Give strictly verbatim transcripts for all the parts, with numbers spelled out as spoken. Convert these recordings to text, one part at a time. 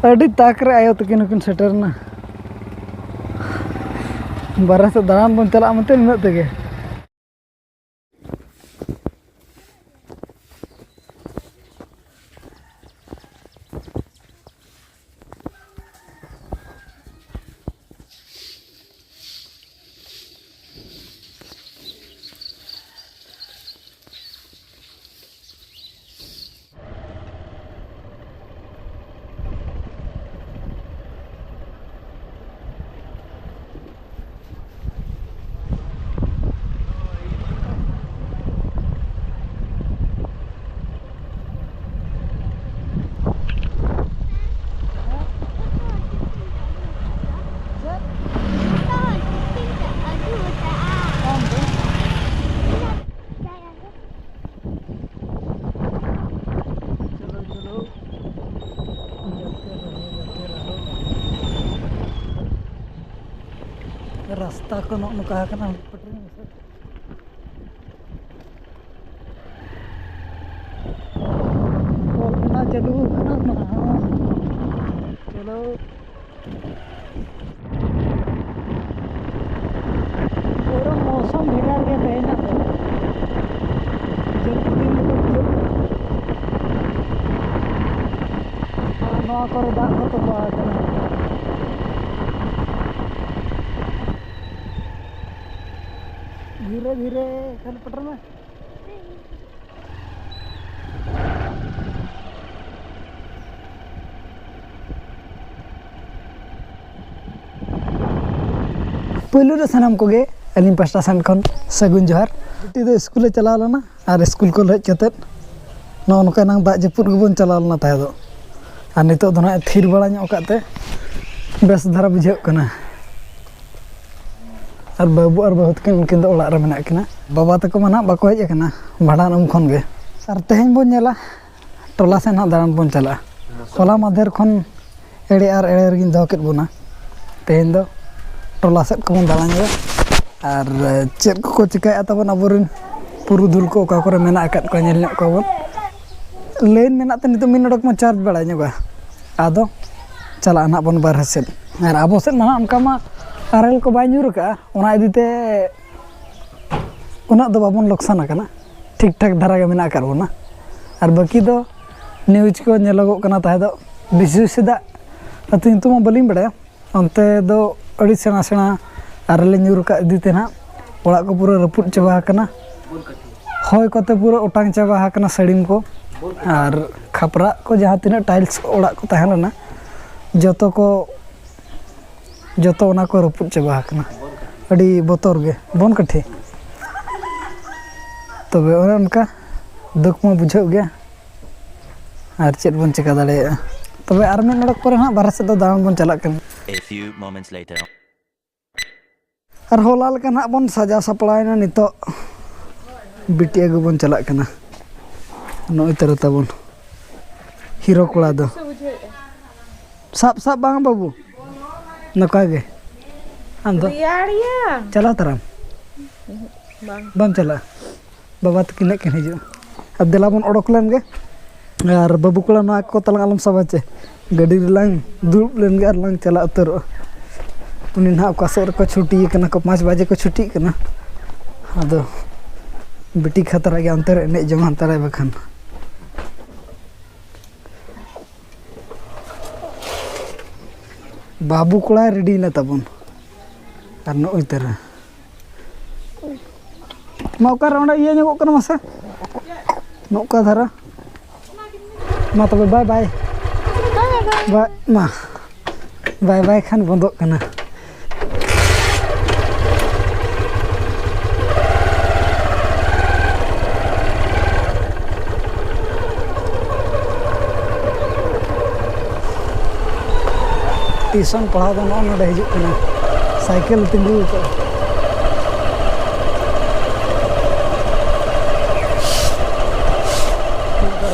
ᱟᱹᱰᱤ ᱛᱟᱠ ᱨᱮ ᱟᱭᱳ ᱛᱟᱹᱠᱤᱱ ᱦᱚᱸᱠᱤᱱ ᱥᱮᱴᱮᱨ ᱮᱱᱟ᱾ ᱵᱟᱨᱦᱮ ᱥᱮᱫ ᱫᱟᱬᱟᱱ ᱵᱚᱱ ᱪᱟᱞᱟᱜ ᱢᱮᱱᱛᱮ ᱱᱤᱱᱟᱹᱜ ᱛᱮᱜᱮ᱾ चलो, चलो। चलते रहो, चलते रहो। ᱨᱟᱥᱛᱟ ᱠᱚ ᱱᱚᱜᱼᱚ ᱱᱚᱝᱠᱟ ᱟᱠᱟᱱᱟ, ᱯᱮᱴᱨᱳᱞ ᱢᱮᱥᱤᱱ᱾ ᱠᱚᱞᱯᱚᱱᱟ ᱪᱟᱹᱞᱩ ᱟᱠᱟᱱᱟ ᱚᱱᱟ ᱦᱚᱸ᱾ ᱪᱚᱞᱚ᱾ ᱯᱩᱨᱟᱹ ᱢᱳᱥᱚᱢ ᱵᱷᱮᱜᱟᱨ ᱜᱮ ᱛᱮᱦᱮᱧᱟᱜ ᱫᱚ᱾ ᱡᱟᱹᱯᱩᱫ ᱫᱤᱱ ᱞᱮᱠᱟ ᱵᱩᱡᱷᱟᱹᱜ ᱠᱟᱱᱟ᱾ ᱟᱨ ᱱᱚᱣᱟ ᱠᱚᱨᱮ ᱫᱟᱜ ᱠᱚ ᱛᱚᱸᱵᱟ ᱟᱠᱟᱱᱟ᱾ ᱫᱷᱤᱨᱮ ᱫᱷᱤᱨᱮ ᱠᱷᱟᱹᱞᱤ ᱯᱮᱴᱨᱳᱞ ᱢᱮ᱾ ᱯᱳᱭᱞᱳ ᱨᱮ ᱥᱟᱱᱟᱢ ᱠᱚᱜᱮ ᱟᱹᱞᱤᱧ ᱯᱟᱥᱴᱟ ᱥᱮᱱ ᱠᱷᱚᱱ ᱥᱟᱹᱜᱩᱱ ᱡᱚᱦᱟᱨ᱾ ᱵᱤᱴᱤ ᱫᱚ ᱥᱠᱩᱞᱮ ᱪᱟᱞᱟᱣ ᱞᱮᱱᱟ ᱟᱨ ᱥᱠᱩᱞ ᱠᱷᱚᱱ ᱦᱮᱡ ᱠᱟᱛᱮᱫ ᱱᱚᱜᱼᱚ ᱱᱚᱝᱠᱟ ᱮᱱᱟᱝ ᱫᱟᱜ ᱡᱟᱹᱯᱩᱫ ᱜᱮᱵᱚᱱ ᱪᱟᱞᱟᱣ ᱞᱮᱱᱟ ᱛᱟᱦᱮᱸ ᱫᱚ᱾ ᱟᱨ ᱱᱤᱛᱚᱜ ᱫᱚ ᱱᱟᱦᱟᱜ ᱛᱷᱤᱨ ᱵᱟᱲᱟ ᱧᱚᱜ ᱟᱠᱟᱫ ᱛᱮ ᱵᱮᱥ ᱫᱷᱟᱨᱟ ᱵᱩᱡᱷᱟᱹᱜ ᱠᱟᱱᱟ᱾ ᱟᱨ ᱵᱟᱹᱵᱩ ᱟᱨ ᱵᱟᱹᱦᱩ ᱛᱟᱹᱠᱤᱱ, ᱩᱱᱠᱤᱱ ᱫᱚ ᱚᱲᱟᱜ ᱨᱮ ᱢᱮᱱᱟᱜ ᱠᱤᱱᱟ᱾ ᱵᱟᱵᱟ ᱛᱟᱠᱚ ᱢᱟ ᱱᱟᱦᱟᱜ ᱵᱟᱠᱚ ᱦᱮᱡ ᱟᱠᱟᱱᱟ ᱵᱷᱟᱸᱰᱟᱱ ᱩᱢ ᱠᱷᱚᱱ ᱜᱮ᱾ ᱟᱨ ᱛᱮᱦᱮᱧ ᱵᱚᱱ ᱧᱮᱞᱟ, ᱴᱚᱞᱟ ᱥᱮᱫ ᱱᱟᱦᱟᱜ ᱫᱟᱬᱟᱱ ᱵᱚᱱ ᱪᱟᱞᱟᱜᱼᱟ᱾ ᱦᱚᱞᱟ ᱢᱟᱫᱷᱮᱨ ᱠᱷᱚᱱ ᱮᱲᱮ ᱟᱨ ᱮᱲᱮ ᱨᱮᱜᱤᱧ ᱫᱚᱦᱚ ᱠᱮᱫ ᱵᱚᱱᱟ᱾ ᱛᱮᱦᱮᱧ ᱫᱚ ᱴᱚᱞᱟ ᱥᱮᱫ ᱠᱚᱵᱚᱱ ᱫᱟᱬᱟ ᱧᱚᱜᱟ᱾ ᱟᱨ ᱪᱮᱫ ᱠᱚᱠᱚ ᱪᱤᱠᱟᱹᱭᱮᱫᱼᱟ ᱛᱟᱵᱚᱱ ᱟᱵᱚᱨᱮᱱ ᱯᱩᱨᱩᱫᱷᱩᱞ ᱠᱚ, ᱚᱠᱟ ᱠᱚᱨᱮ ᱢᱮᱱᱟᱜ ᱟᱠᱟᱫ ᱠᱚᱣᱟ, ᱧᱮᱞ ᱧᱚᱜ ᱠᱚᱣᱟ ᱵᱚᱱ᱾ ᱞᱟᱭᱤᱱ ᱢᱮᱱᱟᱜ ᱛᱮ ᱱᱤᱛᱚᱜ ᱢᱤᱫ ᱱᱚᱰᱮᱠ ᱵᱚᱱ ᱪᱟᱨᱡᱽ ᱵᱟᱲᱟ ᱧᱚᱜᱟ᱾ ᱟᱫᱚ ᱪᱟᱞᱟᱜᱼᱟ ᱱᱟᱦᱟᱜ ᱵᱚᱱ ᱵᱟᱨᱦᱮ ᱥᱮᱫ᱾ ᱟᱨ ᱟᱵᱚ ᱥᱮᱫ ᱢᱟ ᱱᱟᱦᱟᱜ ᱚᱱᱠᱟ ᱢᱟ ᱟᱨᱮᱞ ᱠᱚ ᱵᱟᱭ ᱧᱩᱨ ᱟᱠᱟᱜᱼᱟ, ᱚᱱᱟ ᱤᱫᱤ ᱛᱮ ᱩᱱᱟᱹᱜ ᱫᱚ ᱵᱟᱵᱚᱱ ᱞᱚᱠᱥᱟᱱ ᱟᱠᱟᱱᱟ, ᱴᱷᱤᱠ ᱴᱷᱟᱠ ᱫᱷᱟᱨᱟ ᱜᱮ ᱢᱮᱱᱟᱜ ᱟᱠᱟᱫ ᱵᱚᱱᱟ᱾ ᱟᱨ ᱵᱟᱹᱠᱤ ᱫᱚ ᱱᱤᱭᱩᱡᱽ ᱠᱚ ᱧᱮᱞᱚᱜᱚᱜ ᱠᱟᱱᱟ ᱛᱟᱦᱮᱸ ᱫᱚ, ᱵᱤᱥᱩᱭ ᱥᱮᱫᱟᱜ ᱟᱹᱛᱩ ᱧᱩᱛᱩᱢ ᱢᱟ ᱵᱟᱹᱞᱤᱧ ᱵᱟᱲᱟᱭᱟ, ᱚᱱᱛᱮ ᱫᱚ ᱟᱹᱰᱤ ᱥᱮᱬᱟ ᱥᱮᱬᱟ ᱟᱨᱮᱞ ᱮ ᱧᱩᱨ ᱟᱠᱟᱫ ᱤᱫᱤ ᱛᱮ ᱱᱟᱦᱟᱜ ᱚᱲᱟᱜ ᱠᱚ ᱯᱩᱨᱟᱹ ᱨᱟᱹᱯᱩᱫ ᱪᱟᱵᱟ ᱟᱠᱟᱱᱟ, ᱦᱚᱭ ᱠᱚᱛᱮ ᱯᱩᱨᱟᱹ ᱚᱴᱟᱝ ᱪᱟᱵᱟ ᱟᱠᱟᱱᱟ ᱥᱟᱹᱲᱤᱢ ᱠᱚ, ᱟᱨ ᱠᱷᱟᱯᱨᱟᱜ ᱠᱚ, ᱡᱟᱦᱟᱸ ᱛᱤᱱᱟᱹᱜ ᱴᱟᱭᱤᱞᱥ ᱚᱲᱟᱜ ᱠᱚ ᱛᱟᱦᱮᱸ ᱞᱮᱱᱟ, ᱡᱚᱛᱚ ᱠᱚ ᱡᱚᱛᱚ ᱚᱱᱟ ᱠᱚ ᱨᱟᱹᱯᱩᱫ ᱪᱟᱵᱟ ᱟᱠᱟᱱᱟ᱾ ᱟᱹᱰᱤ ᱵᱚᱛᱚᱨ ᱜᱮ, ᱵᱚᱱ ᱠᱟᱹᱴᱷᱤ᱾ ᱛᱚᱵᱮ ᱚᱱᱮ ᱚᱱᱠᱟ ᱫᱩᱠ ᱢᱟ ᱵᱩᱡᱷᱟᱹᱜ ᱜᱮ, ᱟᱨ ᱪᱮᱫ ᱵᱚᱱ ᱪᱮᱠᱟ ᱫᱟᱲᱮᱭᱟᱜᱼᱟ᱾ ᱛᱚᱵᱮ ᱟᱨ ᱢᱤᱫ ᱱᱚᱰᱮᱠ ᱯᱚᱨᱮ ᱦᱟᱸᱜ ᱵᱟᱨᱦᱮ ᱥᱮᱫ ᱫᱚ ᱫᱟᱬᱟᱱ ᱵᱚᱱ ᱪᱟᱞᱟᱜ ᱠᱟᱱᱟ᱾ A few moments later. ᱟᱨ ᱦᱚᱞᱟ ᱞᱮᱠᱟ ᱱᱟᱦᱟᱜ ᱵᱚᱱ ᱥᱟᱡᱟᱣ ᱥᱟᱯᱲᱟᱣ ᱮᱱᱟ, ᱱᱤᱛᱚᱜ ᱵᱤᱴᱤ ᱟᱹᱜᱩ ᱵᱚᱱ ᱪᱟᱞᱟᱜ ᱠᱟᱱᱟ᱾ ᱱᱚᱜᱼᱚᱭ ᱛᱟᱨᱟ ᱛᱟᱵᱚᱱ ᱦᱤᱨᱳ ᱠᱚᱲᱟ ᱫᱚ᱾ ᱥᱟᱵ ᱥᱟᱵ ᱵᱟᱝ ᱵᱟᱹᱵᱩ, ᱱᱚᱝᱠᱟ ᱜᱮ᱾ ᱟᱢ ᱫᱚ ᱨᱮᱭᱟᱲᱤᱭᱟ᱾ ᱪᱟᱞᱟᱣ ᱛᱟᱨᱟᱢ? ᱵᱟᱝ᱾ ᱵᱟᱢ ᱪᱟᱞᱟᱜᱼᱟ? ᱵᱟᱵᱟ ᱛᱟᱹᱠᱤᱱ ᱱᱟᱜ ᱠᱤᱱ ᱦᱤᱡᱩᱜᱼᱟ᱾ ᱟᱨ ᱫᱮᱞᱟ ᱵᱚᱱ ᱚᱰᱚᱠ ᱞᱮᱱ ᱜᱮ᱾ ᱟᱨ ᱵᱟᱹᱵᱩ ᱠᱚᱲᱟ, ᱱᱚᱣᱟ ᱠᱚ ᱛᱟᱞᱟᱝ ᱟᱞᱚᱢ ᱥᱟᱵᱟ ᱪᱮ᱾ ᱜᱟᱹᱰᱤ ᱨᱮᱞᱟᱝ ᱫᱩᱲᱩᱵ ᱞᱮᱱ ᱜᱮ ᱟᱨ ᱞᱟᱝ ᱪᱟᱞᱟᱣ ᱩᱛᱟᱹᱨᱚᱜᱼᱟ᱾ ᱩᱱᱤ ᱱᱟᱦᱟᱜ ᱚᱠᱟ ᱥᱮᱫ ᱨᱮᱠᱚ ᱪᱷᱩᱴᱤ ᱟᱠᱟᱱᱟ ᱠᱚ, ᱯᱟᱸᱪ ᱵᱟᱡᱮ ᱠᱚ ᱪᱷᱩᱴᱤᱜ ᱠᱟᱱᱟ᱾ ᱟᱫᱚ ᱵᱤᱴᱤ ᱠᱷᱟᱛᱨᱟ ᱜᱮ ᱚᱱᱛᱮ ᱨᱮ ᱮᱱᱮᱡ ᱡᱚᱝ ᱦᱟᱛᱟᱲᱟᱭ ᱵᱟᱠᱷᱟᱱ᱾ ᱵᱟᱹᱵᱩ ᱠᱚᱲᱟᱭ ᱨᱮᱰᱤᱭᱮᱱᱟ ᱛᱟᱵᱚᱱ᱾ ᱟᱨ ᱱᱚᱜᱼᱚᱭ ᱛᱟᱨᱟ᱾ ᱢᱟ, ᱚᱠᱟᱨᱮ ᱚᱸᱰᱮ ᱤᱭᱟᱹ ᱧᱚᱜᱚᱜ ᱠᱟᱱᱟ ᱢᱟᱥᱮ? ᱱᱚᱝᱠᱟ ᱫᱷᱟᱨᱟ᱾ ᱢᱟ ᱛᱚᱵᱮ, ᱵᱟᱭ ᱵᱟᱭ᱾ ᱵᱟᱭ, ᱢᱟ᱾ ᱵᱟᱭ ᱵᱟᱭ ᱠᱷᱟᱱ ᱵᱚᱱᱫᱚᱜ ᱠᱟᱱᱟ᱾ ᱴᱤᱭᱩᱥᱚᱱ ᱯᱟᱲᱦᱟᱣ ᱫᱚ ᱱᱚᱜᱼᱚ ᱱᱚᱰᱮ ᱦᱤᱡᱩᱜ ᱠᱟᱱᱟ, ᱥᱟᱭᱠᱮᱞ ᱛᱤᱸᱜᱩ ᱟᱠᱟᱫᱼᱟ᱾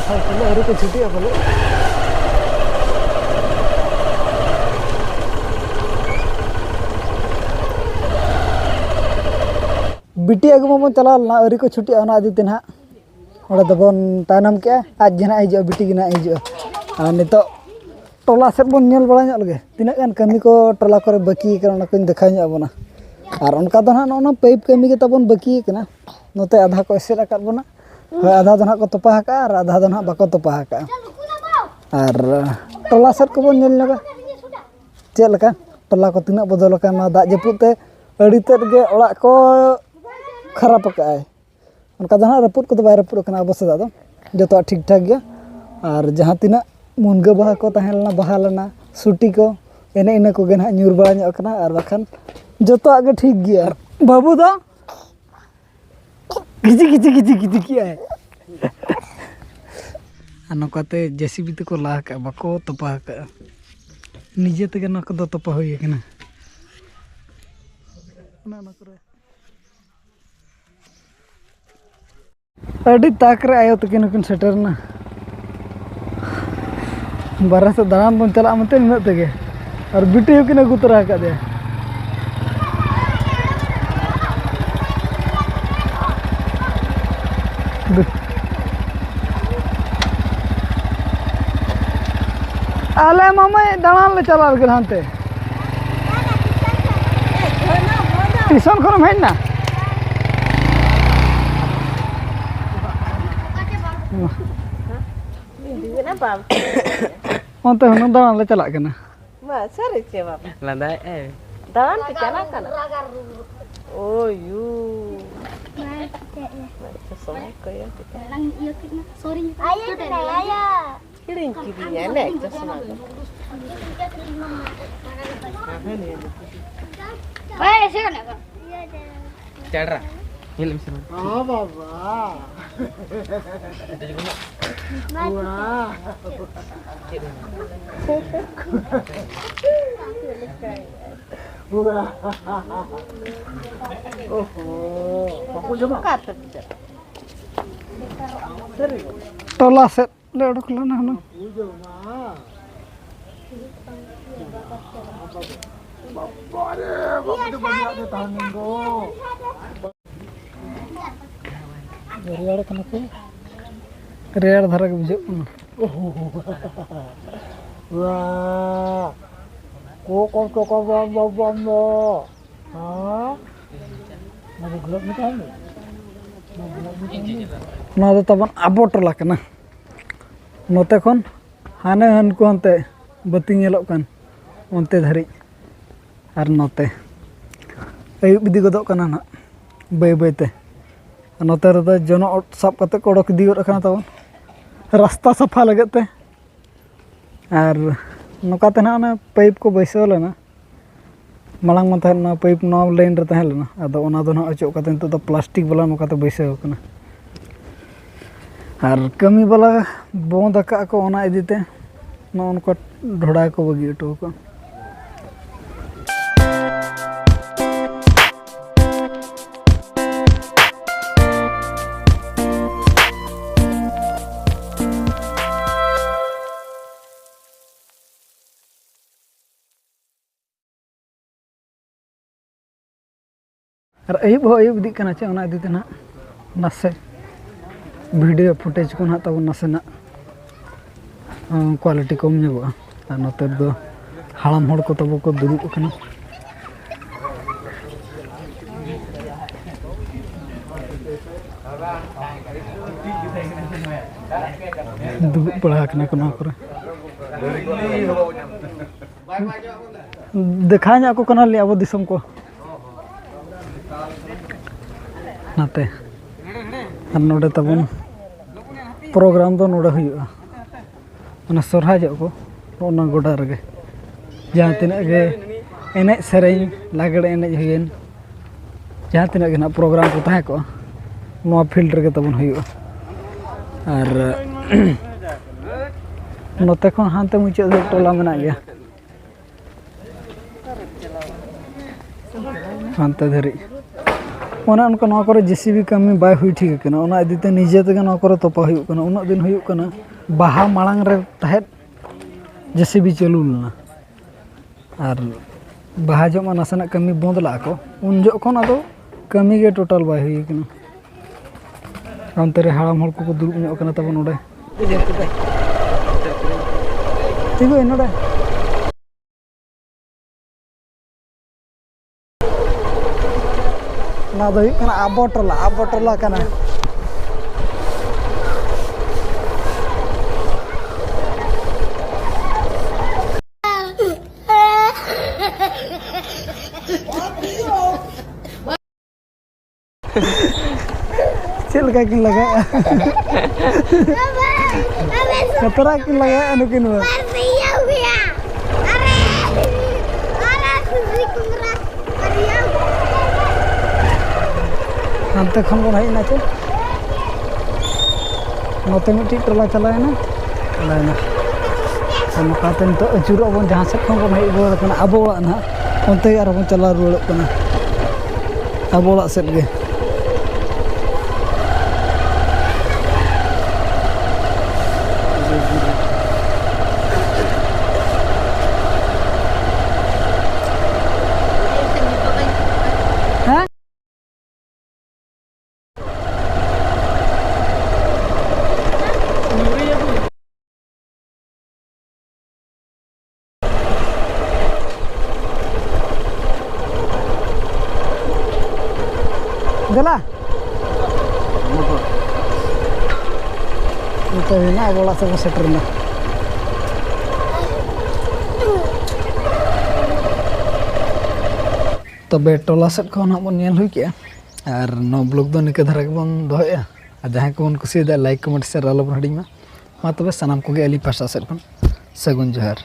ᱥᱟᱭᱠᱮᱞ ᱫᱚ ᱟᱹᱣᱨᱤ ᱠᱚ ᱪᱷᱩᱴᱤᱜᱼᱟ ᱵᱚᱞᱮ᱾ ᱵᱤᱴᱤ ᱟᱹᱜᱩ ᱢᱟᱵᱚᱱ ᱪᱟᱞᱟᱣ ᱞᱮᱱᱟ, ᱟᱹᱣᱨᱤ ᱠᱚ ᱪᱷᱩᱴᱤᱜᱼᱟ, ᱚᱱᱟ ᱤᱫᱤ ᱛᱮ ᱱᱟᱦᱟᱜ ᱚᱸᱰᱮ ᱫᱚᱵᱚᱱ ᱛᱟᱭᱱᱚᱢ ᱠᱮᱜᱼᱟ᱾ ᱟᱡ ᱜᱮ ᱱᱟᱦᱟᱜ ᱦᱤᱡᱩᱜᱼᱟ, ᱵᱤᱴᱤ ᱜᱮ ᱱᱟᱦᱟᱜ ᱦᱤᱡᱩᱜᱼᱟ᱾ ᱟᱨ ᱱᱤᱛᱚᱜ ᱴᱚᱞᱟ ᱥᱮᱫ ᱵᱚᱱ ᱧᱮᱞ ᱵᱟᱲᱟ ᱧᱚᱜ ᱞᱮᱜᱮ, ᱛᱤᱱᱟᱹᱜ ᱜᱟᱱ ᱠᱟᱹᱢᱤ ᱠᱚ ᱴᱚᱞᱟ ᱠᱚᱨᱮ ᱵᱟᱹᱠᱤ ᱟᱠᱟᱱᱟ, ᱚᱱᱟ ᱠᱚᱧ ᱫᱮᱠᱷᱟᱣ ᱧᱚᱜ ᱟᱵᱚᱱᱟ᱾ ᱟᱨ ᱚᱱᱠᱟ ᱫᱚ ᱱᱟᱦᱟᱜ ᱱᱚᱜᱼᱚ ᱱᱚᱣᱟ ᱯᱟᱭᱤᱯ ᱠᱟᱹᱢᱤ ᱜᱮ ᱛᱟᱵᱚᱱ ᱵᱟᱹᱠᱤ ᱟᱠᱟᱱᱟ᱾ ᱱᱚᱛᱮ ᱟᱫᱷᱟ ᱠᱚ ᱮᱥᱮᱫ ᱟᱠᱟᱫ ᱵᱚᱱᱟ, ᱦᱳᱭ, ᱟᱫᱷᱟ ᱫᱚ ᱱᱟᱦᱟᱜ ᱠᱚ ᱛᱚᱯᱟ ᱟᱠᱟᱫᱼᱟ ᱟᱨ ᱟᱫᱷᱟ ᱫᱚ ᱱᱟᱦᱟᱜ ᱵᱟᱠᱚ ᱛᱚᱯᱟ ᱟᱠᱟᱫᱼᱟ᱾ ᱟᱨ ᱴᱚᱞᱟ ᱥᱮᱫ ᱠᱚᱵᱚᱱ ᱧᱮᱞ ᱧᱚᱜᱟ, ᱪᱮᱫ ᱞᱮᱠᱟ ᱴᱚᱞᱟ ᱠᱚ ᱛᱤᱱᱟᱹᱜ ᱵᱚᱫᱚᱞ ᱟᱠᱟᱱᱟ ᱱᱚᱣᱟ ᱫᱟᱜ ᱡᱟᱹᱯᱩᱫ ᱛᱮ᱾ ᱟᱹᱰᱤ ᱛᱮᱫ ᱜᱮ ᱚᱲᱟᱜ ᱠᱚ ᱠᱷᱟᱨᱟᱯ ᱟᱠᱟᱫᱼᱟᱭ᱾ ᱚᱱᱠᱟ ᱫᱚ ᱱᱟᱦᱟᱜ ᱨᱟᱹᱯᱩᱫ ᱠᱚᱫᱚ ᱵᱟᱭ ᱨᱟᱹᱯᱩᱫ ᱟᱠᱟᱱᱟ ᱟᱵᱚ ᱥᱮᱫᱟᱜ ᱫᱚ, ᱡᱚᱛᱚᱣᱟᱜ ᱴᱷᱤᱠ ᱴᱷᱟᱠ ᱜᱮᱭᱟ᱾ ᱟᱨ ᱡᱟᱦᱟᱸ ᱛᱤᱱᱟᱹᱜ ᱢᱩᱱᱜᱟᱹ ᱵᱟᱦᱟ ᱠᱚ ᱛᱟᱦᱮᱸ ᱞᱮᱱᱟ, ᱵᱟᱦᱟ ᱞᱮᱱᱟ, ᱥᱩᱴᱤ ᱠᱚ, ᱮᱱᱮ ᱤᱱᱟᱹ ᱠᱚᱜᱮ ᱱᱟᱦᱟᱜ ᱧᱩᱨ ᱵᱟᱲᱟ ᱧᱚᱜ ᱟᱠᱟᱱᱟ᱾ ᱟᱨ ᱵᱟᱠᱷᱟᱱ ᱡᱚᱛᱚᱣᱟᱜ ᱜᱮ ᱴᱷᱤᱠ ᱜᱮᱭᱟ᱾ ᱵᱟᱹᱵᱩ ᱫᱚ ᱜᱤᱡᱤ ᱜᱤᱡᱤ ᱜᱤᱡᱤ ᱜᱤᱡᱤ ᱠᱮᱜᱼᱟᱭ᱾ ᱟᱨ ᱱᱚᱝᱠᱟᱛᱮ ᱡᱮ ᱥᱤ ᱵᱤ ᱛᱮᱠᱚ ᱞᱟ ᱟᱠᱟᱫᱼᱟ, ᱵᱟᱠᱚ ᱛᱚᱯᱟ ᱟᱠᱟᱫᱼᱟ, ᱱᱤᱡᱮ ᱛᱮᱜᱮ ᱱᱚᱣᱟ ᱠᱚᱫᱚ ᱛᱚᱯᱟ ᱦᱩᱭ ᱟᱠᱟᱱᱟ᱾ ᱚᱱᱮ ᱚᱱᱟ ᱠᱚᱨᱮ ᱟᱹᱰᱤ ᱛᱟᱠ ᱨᱮ ᱟᱭᱳ ᱛᱟᱹᱠᱤᱱ ᱦᱚᱸᱠᱤᱱ ᱥᱮᱴᱮᱨ ᱮᱱᱟ᱾ ᱵᱟᱨᱦᱮ ᱥᱮᱫ ᱫᱟᱬᱟᱱ ᱵᱚᱱ ᱪᱟᱞᱟᱜ ᱢᱮᱱᱛᱮ ᱱᱤᱱᱟᱹᱜ ᱛᱮᱜᱮ, ᱟᱨ ᱵᱤᱴᱤ ᱦᱚᱸᱠᱤᱱ ᱟᱹᱜᱩ ᱛᱚᱨᱟ ᱟᱠᱟᱫᱮᱭᱟ᱾ ᱟᱞᱮ ᱢᱟᱢᱟᱭ ᱫᱟᱬᱟᱱ ᱞᱮ ᱪᱟᱞᱟᱜ ᱞᱟᱹᱜᱤᱫ ᱦᱟᱱᱛᱮ᱾ ᱴᱤᱭᱩᱥᱚᱱ ᱠᱷᱚᱱᱮᱢ ᱦᱮᱡ ᱮᱱᱟ? ᱚᱱᱛᱮ ᱦᱩᱱᱟᱹᱝ ᱫᱟᱬᱟᱱ ᱞᱮ ᱪᱟᱞᱟᱜ ᱠᱟᱱᱟ᱾ ᱢᱟ ᱥᱟᱹᱨᱤ ᱪᱮ ᱵᱟᱵᱟ? ᱞᱟᱸᱫᱟᱭᱮᱫ ᱟᱭ᱾ ᱫᱟᱬᱟᱱ ᱯᱮ ᱪᱟᱞᱟᱜ ᱠᱟᱱᱟ? ᱳᱭ ᱭᱩ᱾ ᱪᱚᱥᱢᱟ ᱠᱚ ᱤᱭᱟᱹ ᱠᱮᱫᱟ᱾ ᱦᱤᱲᱤᱧ ᱠᱤᱫᱤᱧᱟ ᱞᱮ ᱪᱚᱥᱢᱟ ᱫᱚ᱾ ᱪᱟᱲᱨᱟ᱾ ᱧᱮᱞ ᱢᱮᱥᱮ ᱱᱚᱰᱮ᱾ ᱦᱚᱸ ᱵᱟᱵᱟ᱾ ᱪᱮᱫ ᱦᱚᱸ ᱵᱟᱝ᱾ ᱣᱟ᱾ ᱪᱮᱫ ᱦᱚᱸ ᱵᱟᱝ᱾ ᱣᱟ᱾ ᱳᱦᱳ᱾ ᱵᱟᱠᱚ ᱡᱚᱢᱟ? ᱚᱠᱟ ᱛᱮ ᱵᱩᱡᱷᱟᱹᱜ? ᱥᱟᱹᱨᱤ ᱜᱮ᱾ ᱴᱚᱞᱟ ᱥᱮᱫ ᱞᱮ ᱚᱰᱚᱠ ᱞᱮᱱᱟ ᱦᱩᱱᱟᱹᱝ᱾ ᱵᱟᱵᱟᱨᱮ, ᱵᱟᱹᱵᱩ ᱫᱚ ᱵᱟᱹᱧ ᱨᱟᱜ ᱫᱟ ᱛᱟᱦᱮᱱ ᱫᱚ᱾ ᱨᱮᱭᱟᱲ ᱠᱟᱱᱟ ᱠᱚ᱾ ᱨᱮᱭᱟᱲ ᱫᱷᱟᱨᱟ ᱜᱮ ᱵᱩᱡᱷᱟᱹᱜ ᱠᱟᱱᱟ᱾ ᱠᱚ ᱠᱚ ᱠᱚ ᱠᱚ ᱵᱚ ᱵᱚ ᱵᱚ ᱵᱚ᱾ ᱦᱮᱸ? ᱚᱱᱟ ᱫᱚ ᱜᱩᱞᱟᱹᱵ ᱢᱤᱴᱷᱟᱹᱭ ᱫᱚ᱾ ᱚᱱᱟ ᱫᱚ ᱛᱟᱵᱚᱱ ᱟᱵᱚ ᱴᱚᱞᱟ ᱠᱟᱱᱟ᱾ ᱱᱚᱛᱮ ᱠᱷᱚᱱ ᱦᱟᱱᱮ ᱦᱟᱱᱠᱩ ᱦᱟᱱᱛᱮ ᱵᱟᱹᱛᱤ ᱧᱮᱞᱚᱜ ᱠᱟᱱ ᱚᱱᱛᱮ ᱫᱷᱟᱹᱨᱤᱡ᱾ ᱟᱨ ᱱᱚᱛᱮ ᱟᱹᱭᱩᱵ ᱤᱫᱤ ᱜᱚᱫᱚᱜ ᱠᱟᱱᱟ ᱱᱟᱦᱟᱜ ᱵᱟᱹᱭ ᱵᱟᱹᱭ ᱛᱮ᱾ ᱟᱨ ᱱᱚᱛᱮ ᱨᱮᱫᱚ ᱡᱚᱱᱚᱜ ᱥᱟᱵ ᱠᱟᱛᱮ ᱠᱚ ᱚᱰᱚᱠ ᱤᱫᱤ ᱜᱚᱫ ᱠᱟᱱᱟ ᱛᱟᱵᱚᱱ ᱨᱟᱥᱛᱟ ᱥᱟᱯᱷᱟ ᱞᱟᱹᱜᱤᱫ ᱛᱮ᱾ ᱟᱨ ᱱᱚᱝᱠᱟ ᱛᱮ ᱱᱟᱦᱟᱜ ᱚᱱᱟ ᱯᱟᱭᱤᱯ ᱠᱚ ᱵᱟᱹᱭᱥᱟᱹᱣ ᱞᱮᱱᱟ᱾ ᱢᱟᱲᱟᱝ ᱢᱟ ᱛᱟᱦᱮᱸ ᱞᱮᱱᱟ ᱯᱟᱭᱤᱯ ᱱᱚᱣᱟ ᱞᱟᱭᱤᱱ ᱨᱮ ᱛᱟᱦᱮᱸ ᱞᱮᱱᱟ, ᱟᱫᱚ ᱚᱱᱟ ᱫᱚ ᱱᱟᱦᱟᱜ ᱚᱪᱚᱜ ᱠᱟᱛᱮ ᱱᱤᱛᱚᱜ ᱫᱚ ᱯᱞᱟᱥᱴᱤᱠ ᱵᱟᱞᱟ ᱱᱚᱝᱠᱟ ᱛᱮ ᱵᱟᱹᱭᱥᱟᱹᱣ ᱠᱟᱱᱟ᱾ ᱟᱨ ᱠᱟᱹᱢᱤ ᱵᱟᱞᱟ ᱵᱚᱱᱫ ᱟᱠᱟᱫ ᱠᱚ, ᱚᱱᱟ ᱤᱫᱤ ᱛᱮ ᱱᱚᱜᱼᱚ ᱱᱚᱝᱠᱟ ᱰᱷᱚᱰᱟ ᱠᱚ ᱵᱟᱹᱜᱤ ᱦᱚᱴᱚ ᱠᱟᱜᱼᱟ᱾ ᱟᱨ ᱟᱹᱭᱩᱵ ᱦᱚᱸ ᱟᱹᱭᱩᱵ ᱤᱫᱤᱜ ᱠᱟᱱᱟ ᱪᱮ, ᱚᱱᱟ ᱤᱫᱤ ᱛᱮ ᱱᱟᱦᱟᱜ ᱱᱟᱥᱮ ᱵᱷᱤᱰᱤᱭᱳ ᱯᱷᱩᱴᱮᱡᱽ ᱠᱚ ᱱᱟᱦᱟᱜ ᱛᱟᱵᱚᱱ ᱱᱟᱥᱮᱱᱟᱜ, ᱟᱸ, ᱠᱳᱣᱟᱞᱤᱴᱤ ᱠᱚᱢ ᱧᱚᱜᱚᱜᱼᱟ᱾ ᱟᱨ ᱱᱚᱛᱮ ᱫᱚ ᱦᱟᱲᱟᱢ ᱦᱚᱲ ᱠᱚ ᱛᱟᱵᱚ ᱠᱚ ᱫᱩᱲᱩᱵ ᱟᱠᱟᱱᱟ᱾ ᱫᱩᱲᱩᱵ ᱵᱟᱲᱟ ᱟᱠᱟᱱᱟ ᱠᱚ ᱱᱚᱣᱟ ᱠᱚᱨᱮ᱾ ᱫᱮᱠᱷᱟᱣ ᱧᱚᱜ ᱟᱠᱚ ᱠᱟᱱᱟᱞᱤᱧ ᱟᱵᱚ ᱫᱤᱥᱚᱢ ᱠᱚ᱾ ᱱᱟᱛᱮ ᱟᱨ ᱱᱚᱰᱮ ᱛᱟᱵᱚᱱ ᱯᱨᱳᱜᱨᱟᱢ ᱫᱚ ᱱᱚᱰᱮ ᱦᱩᱭᱩᱜᱼᱟ᱾ ᱚᱱᱟ ᱥᱚᱨᱦᱟᱭ ᱡᱚᱜ ᱠᱚ ᱚᱱᱟ ᱜᱚᱰᱟ ᱨᱮᱜᱮ ᱡᱟᱦᱟᱸ ᱛᱤᱱᱟᱹᱜ ᱜᱮ ᱮᱱᱮᱡ ᱥᱮᱨᱮᱧ, ᱞᱟᱜᱽᱲᱮ ᱮᱱᱮᱡ ᱦᱩᱭᱮᱱ, ᱡᱟᱦᱟᱸ ᱛᱤᱱᱟᱹᱜ ᱜᱮ ᱱᱟᱜ ᱯᱨᱳᱜᱨᱟᱢ ᱠᱚ ᱛᱟᱦᱮᱸ ᱠᱚᱜᱼᱟ, ᱱᱚᱣᱟ ᱯᱷᱤᱞᱰ ᱨᱮᱜᱮ ᱛᱟᱵᱚᱱ ᱦᱩᱭᱩᱜᱼᱟ᱾ ᱟᱨ ᱱᱚᱛᱮ ᱠᱷᱚᱱ ᱦᱟᱱᱛᱮ ᱢᱩᱪᱟᱹᱫ ᱫᱷᱟᱹᱵᱤᱡ ᱴᱚᱞᱟ ᱢᱮᱱᱟᱜ ᱜᱮᱭᱟ᱾ ᱦᱟᱱᱛᱮ ᱫᱷᱟᱹᱨᱤᱡ ᱚᱱᱮ ᱚᱱᱠᱟ ᱱᱚᱣᱟ ᱠᱚᱨᱮ ᱡᱮ ᱥᱤ ᱵᱤ ᱠᱟᱹᱢᱤ ᱵᱟᱭ ᱦᱩᱭ ᱴᱷᱤᱠ ᱟᱠᱟᱱᱟ, ᱚᱱᱟ ᱤᱫᱤ ᱛᱮ ᱱᱤᱡᱮ ᱛᱮᱜᱮ ᱱᱚᱣᱟ ᱠᱚᱨᱮ ᱛᱚᱯᱟ ᱦᱩᱭᱩᱜ ᱠᱟᱱᱟ᱾ ᱩᱱᱟᱹᱜ ᱫᱤᱱ ᱦᱩᱭᱩᱜ ᱠᱟᱱᱟ, ᱵᱟᱦᱟ ᱢᱟᱲᱟᱝ ᱨᱮ ᱛᱟᱦᱮᱸᱫ ᱡᱮ ᱥᱤ ᱵᱤ ᱪᱟᱹᱞᱩ ᱞᱮᱱᱟ, ᱟᱨ ᱵᱟᱦᱟ ᱡᱚᱦᱚᱜ ᱢᱟ ᱱᱟᱥᱮᱱᱟᱜ ᱠᱟᱹᱢᱤ ᱵᱚᱱᱫ ᱞᱟᱜᱼᱟ ᱠᱚ, ᱩᱱ ᱡᱚᱦᱚᱜ ᱠᱷᱚᱱ ᱟᱫᱚ ᱠᱟᱹᱢᱤ ᱜᱮ ᱴᱳᱴᱟᱞ ᱵᱟᱭ ᱦᱩᱭ ᱠᱟᱱᱟ᱾ ᱚᱱᱛᱮ ᱨᱮ ᱦᱟᱲᱟᱢ ᱦᱚᱲ ᱠᱚᱠᱚ ᱫᱩᱲᱩᱵ ᱧᱚᱜ ᱠᱟᱱᱟ ᱛᱟᱵᱚᱱ ᱱᱚᱰᱮ᱾ ᱛᱤᱸᱜᱩᱭ ᱱᱚᱰᱮ᱾ ᱚᱱᱟ ᱫᱚ ᱦᱩᱭᱩᱜ ᱠᱟᱱᱟ ᱟᱵᱚ ᱴᱚᱞᱟ, ᱟᱵᱚ ᱴᱚᱞᱟ ᱠᱟᱱᱟ᱾ ᱪᱮᱫ ᱞᱮᱠᱟ ᱠᱤᱱ ᱞᱟᱜᱟᱜᱼᱟ? ᱠᱷᱟᱛᱨᱟ ᱠᱤᱱ ᱞᱟᱜᱟᱜᱼᱟ ᱱᱩᱠᱤᱱ ᱢᱟ᱾ ᱦᱟᱱᱛᱮ ᱠᱷᱚᱱ ᱵᱚᱱ ᱦᱮᱡ ᱮᱱᱟ ᱪᱮ? ᱱᱚᱛᱮ ᱢᱤᱫᱴᱤᱡ ᱴᱚᱞᱟ ᱪᱟᱞᱟᱣᱮᱱᱟ, ᱪᱟᱞᱟᱣᱮᱱᱟ᱾ ᱟᱨ ᱱᱚᱝᱠᱟᱛᱮ ᱱᱤᱛᱚᱜ ᱟᱹᱪᱩᱨᱚᱜ ᱟᱵᱚᱱ, ᱡᱟᱦᱟᱸ ᱥᱮᱫ ᱠᱷᱚᱱ ᱵᱚᱱ ᱦᱮᱡ ᱨᱩᱣᱟᱹᱲ ᱠᱟᱱᱟ, ᱟᱵᱚ ᱚᱲᱟᱜ ᱱᱟᱦᱟᱜ, ᱚᱱᱛᱮ ᱜᱮ ᱟᱨᱦᱚᱸ ᱵᱚᱱ ᱪᱟᱞᱟᱣ ᱨᱩᱣᱟᱹᱲᱚᱜ ᱠᱟᱱᱟ, ᱟᱵᱚ ᱚᱲᱟᱜ ᱥᱮᱫ ᱜᱮ᱾ ᱦᱮᱸ? ᱫᱮᱞᱟ᱾ ᱱᱤᱛᱚᱜ ᱦᱩᱭᱱᱟ, ᱟᱵᱚ ᱚᱲᱟᱜ ᱥᱮᱫ ᱵᱚᱱ ᱥᱮᱴᱮᱨ ᱮᱱᱟ᱾ ᱛᱚᱵᱮ ᱴᱚᱞᱟ ᱥᱮᱫ ᱠᱷᱚᱱ ᱦᱟᱸᱜ ᱵᱚᱱ ᱧᱮᱞ ᱦᱩᱭ ᱠᱮᱜᱼᱟ, ᱟᱨ ᱱᱚᱣᱟ ᱵᱞᱚᱜ ᱫᱚ ᱱᱤᱝᱠᱟᱹ ᱫᱷᱟᱨᱟ ᱜᱮᱵᱚᱱ ᱫᱚᱦᱚᱭᱮᱜᱼᱟ᱾ ᱟᱨ ᱡᱟᱦᱟᱸᱭ ᱠᱚᱵᱚᱱ ᱠᱩᱥᱤᱭᱟᱫᱟ, ᱞᱟᱭᱤᱠ, ᱠᱚᱢᱮᱱᱴ, ᱥᱮᱭᱟᱨ ᱟᱞᱚᱵᱚᱱ ᱦᱤᱲᱤᱧ ᱢᱟ᱾ ᱢᱟ ᱛᱚᱵᱮ ᱥᱟᱱᱟᱢ ᱠᱚᱜᱮ ᱟᱹᱞᱤᱧ ᱯᱟᱦᱴᱟ ᱥᱮᱫ ᱠᱷᱚᱱ ᱥᱟᱹᱜᱩᱱ ᱡᱚᱦᱟᱨ᱾